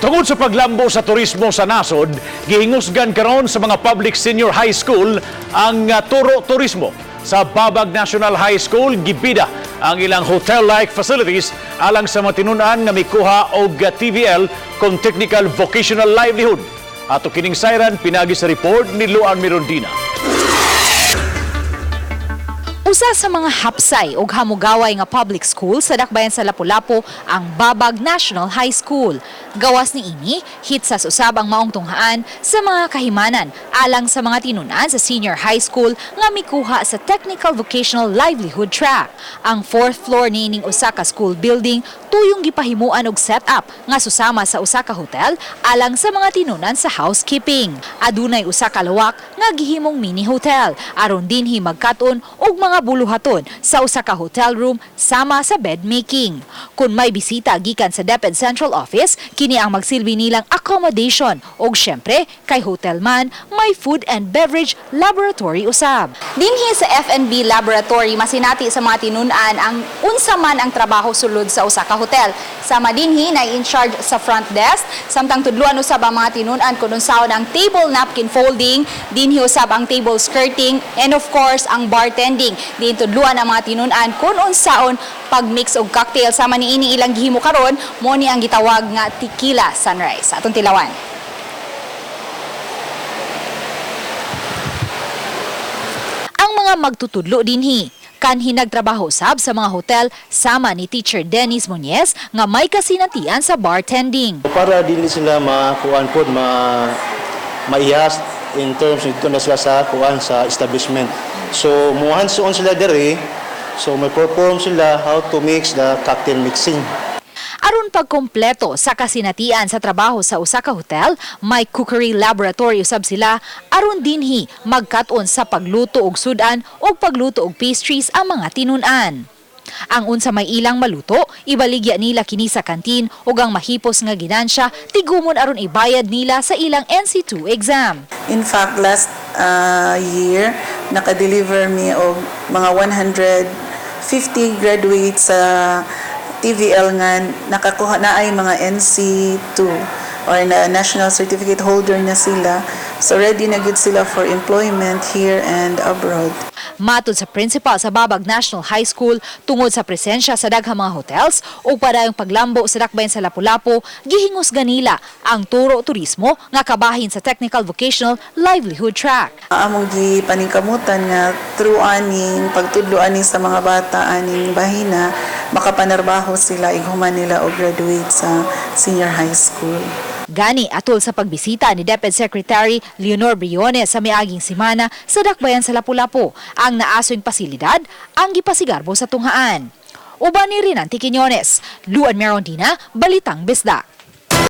Tungod sa paglambo sa turismo sa nasod, gihingusgan karon sa mga public senior high school ang turo turismo. Sa Babag National High School, gibida ang ilang hotel-like facilities alang sa mga tinun-an nga mikuha og TVL kon Technical Vocational Livelihood. Ato kining sayran pinagi sa report ni Luan Mirondina. Usa sa mga hapsay og hamugaway nga public school sa dakbayan sa Lapu-Lapu ang Babag National High School. Gawas ni ini, hitsas usab ang maong tunghaan sa mga kahimanan alang sa mga tinun-an sa senior high school nga mikuha sa Technical Vocational Livelihood Track. Ang fourth floor niining usa ka school building tuyong gipahimuan og setup nga susama sa usa ka hotel alang sa mga tinun-an sa housekeeping. Adunay usa ka lawak nga gihimong mini hotel aron dinhi magkat-on og mga buluhaton sa usa ka hotel room sama sa bed making. Kung may bisita gikan sa DepEd Central Office, kini ang magsilbi nilang accommodation og syempre kay hotel man, may food and beverage laboratory usab. Dinhi sa F&B laboratory, masinati sa mga tinun-an ang unsa man ang trabaho sulod sa usa ka hotel. Sama dinhi na in charge sa front desk, samtang tudluan usab ang mga tinun-an kung unsaon ang table napkin folding, dinhi usab ang table skirting, and of course ang bartending. Din tudluan ang mga tinun-an kung unsaon pag-mix og cocktail. Sama niini ilang gihimo karon, mo ni ang gitawag nga tequila sunrise. Atong tilawan. Ang mga magtutudlo dinhi kanhi nagtrabaho sab sa mga hotel sama ni Teacher Dennis Muñez nga may kasinatian sa bartending. Para dili sila makuan pod, maihas in terms dito na sila sa kuan sa establishment. So mo hands-on sila diri. So may perform sila how to mix the cocktail mixing. Aron pagkompleto sa kasinatian sa trabaho sa usa ka hotel, may cookery laboratory usab sila aron dinhi magkat-on sa pagluto og sudan o pagluto og pastries ang mga tinun-an. Ang unsa may ilang maluto, ibaligya nila kini sa kantin ug ang mahipos nga ginansya tigumon aron ibayad nila sa ilang NC2 exam. In fact, last year, naka-deliver mi og mga 150 graduates sa TVL nga nakakuha na ay mga NC2 or na national certificate holder na sila. So ready na gud sila for employment here and abroad. Matod sa principal sa Babag National High School, tungod sa presensya sa daghang mga hotels ug padayong paglambo sa dakbayan sa Lapu-Lapu, gihingos ganila ang turo turismo nga kabahin sa Technical Vocational Livelihood Track. Among gipaningkamutan nga through aning pagtudlo ani sa mga bata aning bahina, makapanarbaho sila ighuman nila og graduate sa senior high school. Gani atol sa pagbisita ni DepEd Secretary Leonor Briones sa miaging semana sa dakbayan sa Lapu-Lapu, ang naasoing pasilidad ang gipasigarbo sa tunghaan. Uban ni Rinanti Quiñones, Luan Merondina, Balitang Bisdak.